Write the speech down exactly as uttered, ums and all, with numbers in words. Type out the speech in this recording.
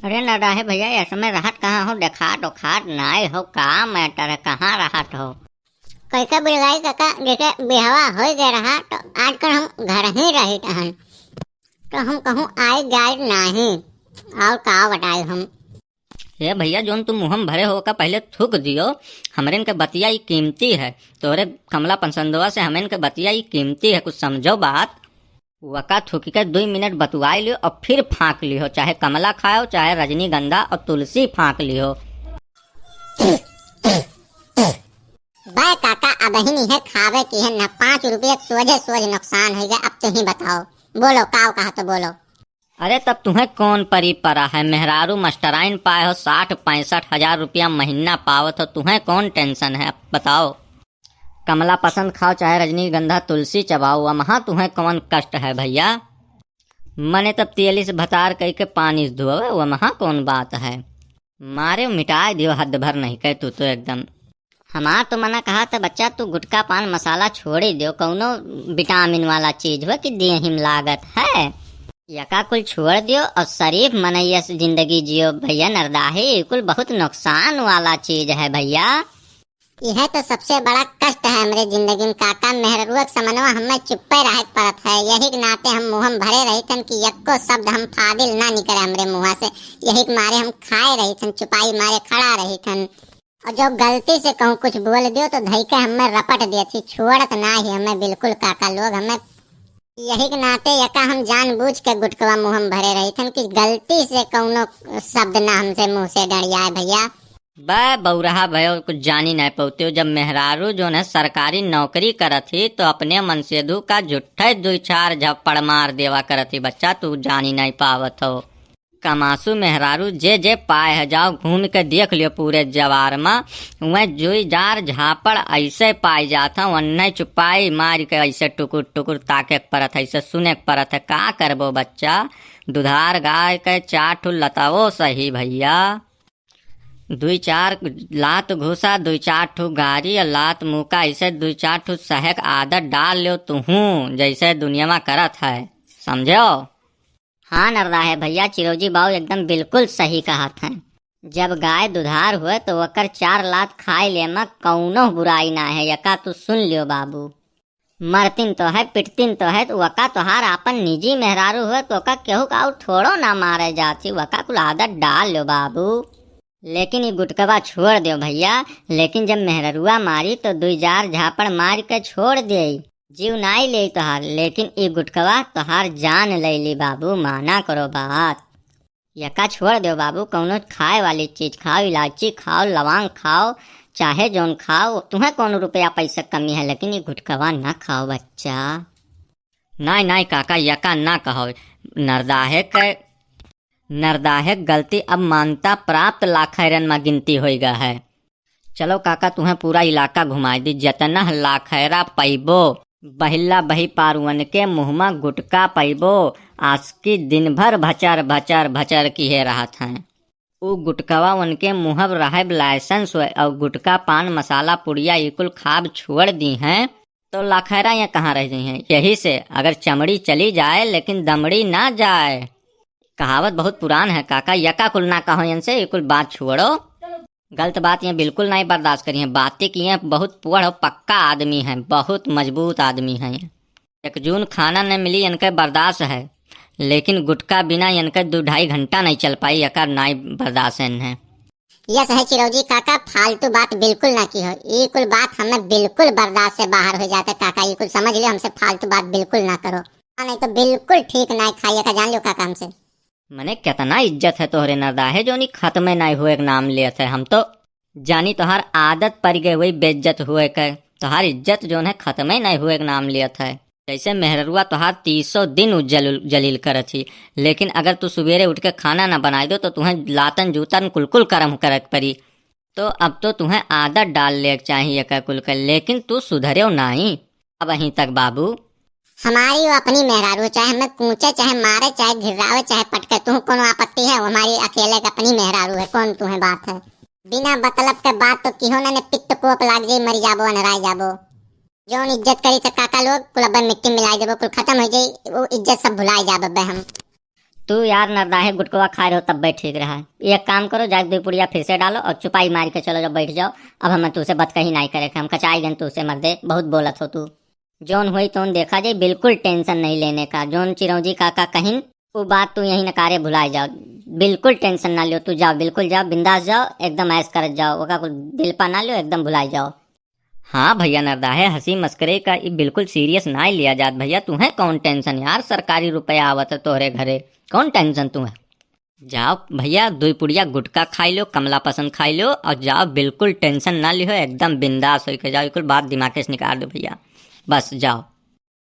अरे नरदाहे भैया, ये समय रहत कहाँ हो, देखात ओखात नाई हो, का matter है, कहाँ रहत हो? कैसे बुलगाई काका, जैसे बिहवा हो गया रहा तो आजकल हम घर ही रहित हन, तो हम कहूँ आए जाए नाही। और का बताई हम? ए भैया, जोन तू मुँह में भरे हो ओका पहले थूक दियो। हमरेन के बतिया ई कीमती है, तोरे कमला पसंदवा से हमरेन के बतिया ई कीमती है, कुछ समझो बात। वका थूक के दुई मिनट बतुआई लियो और फिर फाँक लियो, चाहे कमला खाओ चाहे रजनीगंधा और तुलसी फाँक लियो। बे काका, अब ही नहीं है खावे की है ना, पाँच रुपये सोझे सोझ नुकसान हो गया। अब तुम ही बताओ, बोलो काव कहा तो बोलो। अरे तब तुहें कौन परी परा है, मेहरारू मास्टराइन पाए हो, साठ पैंसठ हजार रुपया महीना पावत हो, तुहें कौन tension है, अब बताओ। कमला पसंद खाओ चाहे रजनीगंधा तुलसी चबाओ, वमहा तुहें कौन कष्ट है भैया? मने तब तेलिस भतार कई के पानी से धोवे, वमहा कौन बात है? मारे मिटाए दियो, हद भर नहीं कहे तू तो एकदम। हमार तो मना कहा था बच्चा, तू गुटखा पान मसाला छोड़े दियो, कौनो विटामिन वाला चीज हो कि देहिम लागत है, यका कुल छोड़ दियो और शरीफ मनैया से जिंदगी जियो भैया। नरदाहे, ये कुल बहुत नुकसान वाला चीज है भैया। यह तो सबसे बड़ा कष्ट है हमरे जिंदगी में काका, मेहररुआ के समनवा हमें चुप्पे रहे के पड़त है, यही के नाते हम मुँह में भरे रही थन कि यक्को शब्द हम फादिल ना निकले हमरे मुँहा से, यही के मारे हम खाए रही थन, चुपाई मारे खड़ा रही थन। और जो गलती से कहूँ कुछ बोल दियो तो धई के हमें रपट दिए थी, छोड़त ना ही हमें बिल्कुल काका लोग। हमें यही के नाते यका हम जानबूझ के गुटकवा मुँह में भरे रही थन कि गलती से कौनो शब्द ना हमसे मुँह से डरियाए भैया। बे बौरहा भयो, कुछ जानी नहीं पौते हो। जब मेहरारू जोन है सरकारी नौकरी करत ही तो अपने मनसेधू का झुट्ठे दुई चार झप्पड़ मार देवा करत ही। बच्चा तू जानी नहीं पावत हो। कमासू मेहरारू जे जे पाए है, जाओ घूम के देख लियो पूरे जवार मा, वह जुई जार झापड़ ऐसे पाई जात है, वन्ने चुपाई मार के ऐसे टुकुर टुकुर ताके के परत है, ऐसे सुने के परत है। का करबो बच्चा, दुधार गाय के चार ठो लताओ सही भैया। दुई चार लात घूसा, दुई चार ठो गारी और लात मुका, ऐसे दुई चार ठो सहक आदत डाल लो तुहूँ, जैसे दुनिया मा करत है, समझो? हाँ नरदाहे भैया, चिरौजी बाऊ एकदम बिल्कुल सही कहत हैं। जब गाय दुधार हुए तो ओकर चार लात खाए ले मा कौनो बुराई ना है, यका तू सुन लियो बाबू। मरतिन तो है, पिटतिन तो है, तो वका तोहार आपन निजी मेहरारू हुए तो ओका केहू का आउर थोड़ो ना मारे जाती, वका कुल आदत डाल लो बाबू। लेकिन ई गुटकवा छोड़ दियो भैया, लेकिन जब मेहररुआ मारी तो दुई जार झापड़ मार के छोड़ दे, जीव नाई ले तोहार, लेकिन ई गुटकवा तोहार जान ले ली बाबू, माना करो बात। यका छोड़ देव बाबू, कौनो खाए वाली चीज खाओ, इलायची खाओ, लवांग खाओ, चाहे जौन खाओ, तुम्हें कौन रुपया पैसा कमी है, लेकिन ये गुटखवा ना खाओ बच्चा। नाई नाई काका, यका ना कहो। नरदाहे के, नरदाहे के गलती अब मानता प्राप्त लाखैरन मा गिनती होइगा है। चलो काका, तुहें पूरा इलाका घुमाई दी, जतना लाखैरा पइबो। बहिल्ला बही पारुअन के मुँह मा गुटका पइबो, आसकी दिन भर भचर भचर भचर किहे रहत हैं। उ गुटकवा उनके मुँहब रहब लाइसेंस होए और गुटका पान मसाला पुड़िया ई कुल खाब छोड़ दी हैं, तो लाखैरा ये कहाँ रह जइहैं। यही से अगर चमड़ी चली जाए लेकिन दमड़ी ना जाए। कहावत बहुत पुरान है काका, यका कुल ना कहो इनसे, ये कुल बात छोड़ो। गलत बात ये बिल्कुल नाई बर्दाश्त करिहैं। बातें किए बहुत पुअड़ और पक्का आदमी हैं, बहुत मजबूत आदमी हैं। एक जून खाना न मिली इनके बर्दाश्त है, लेकिन गुटका बिना इनके दो ढाई घंटा नहीं चल पाई, एकर नाई बर्दाश्त है इन्हें। यस है चिरौजी काका, फालतू बात बिल्कुल ना किहो। ई कुल बात हमें बिल्कुल बर्दाश्त से बाहर हो जाता काका, ई कुल समझ लियो, हमसे फालतू बात बिल्कुल ना करो, हाँ, नहीं तो बिल्कुल ठीक नाई खाइए का, जान लियो काका हमसे। मने कितना इज्जत है तोहरे नरदाहे, जोनी खत्मे नाई हुए के नाम लेत है। हम तो जानी तोहार आदत पड़ गई हुई बेइज्जत हुए के, तोहार इज्जत जोन है खत्मे नाई हुए के नाम लेत है। जैसे मेहररुआ तोहार तीसों दिन उ जलुल-, जलील करत ही, लेकिन अगर तू सुबेरे उठ के खाना ना बनाई दो तो तुहें लातन जूतन कुल कुल करम करे के पड़ी। तो अब तो तुहें आदत डाल ले के चाहिए एकर कुल के, लेकिन तू सुधरेव नाई। अब अहीं तक बाबू। हमारी वो अपनी मेहरारू, चाहे हमें कूचे, चाहे मारे, चाहे घिर्रावे, चाहे पटके, तुहें कौन आपत्ति है? वो हमारी अकेले के अपनी मेहरारू है, कौन तुहें बात है? बिना मतलब के बात तो किहो ना, ने पित्त कोप लाग जाई, मरी जाबो, अनराय जाबो। जौन इज्जत करी थे काका लोग, कुल अब्बे मिट्टी मिलाई देबो, कुल खत्म हो जाई, वो इज्जत सब भुलाई जाब अब्बे हम। तू यार नरदाहे गुटकवा खाए रहो तब ठीक रहा। एक काम करो, जाके दुई पुड़िया फिर से डालो और चुपाई मार के चलो जाओ, बैठ जाओ। अब हमें तुझसे बतकही नाहीं करे, हम कचाई गन तुझसे मर्दे, बहुत बोलत हो तू। जौन होई तौन देखा जाई, बिल्कुल tension नहीं लेने का। जौन चिरौंजी काका कहिन, वो बात तू यहीं नकारे भुलाए जाओ, बिल्कुल tension ना लियो, तू जाओ, बिल्कुल जाओ, बिंदास जाओ, एकदम ऐश करत जाओ, ओका कुल दिल पा ना लियो, एकदम भुलाए जाओ। हाँ भैया नरदाहे, हंसी मस्करे का ई बिल्कुल serious ना लिया जात भैया, तुहें कौन tension यार, सरकारी रुपया आवत है तोहरे घरे, कौन tension तुहें? जाओ भैया, दुई पुड़िया गुटखा खाई लो, कमला पसंद खाई लो और जाओ, बिल्कुल tension ना लिहो, एकदम बिंदास होई के जाओ, बिल्कुल बात दिमाग से निकाल दो भैया, बस जाओ।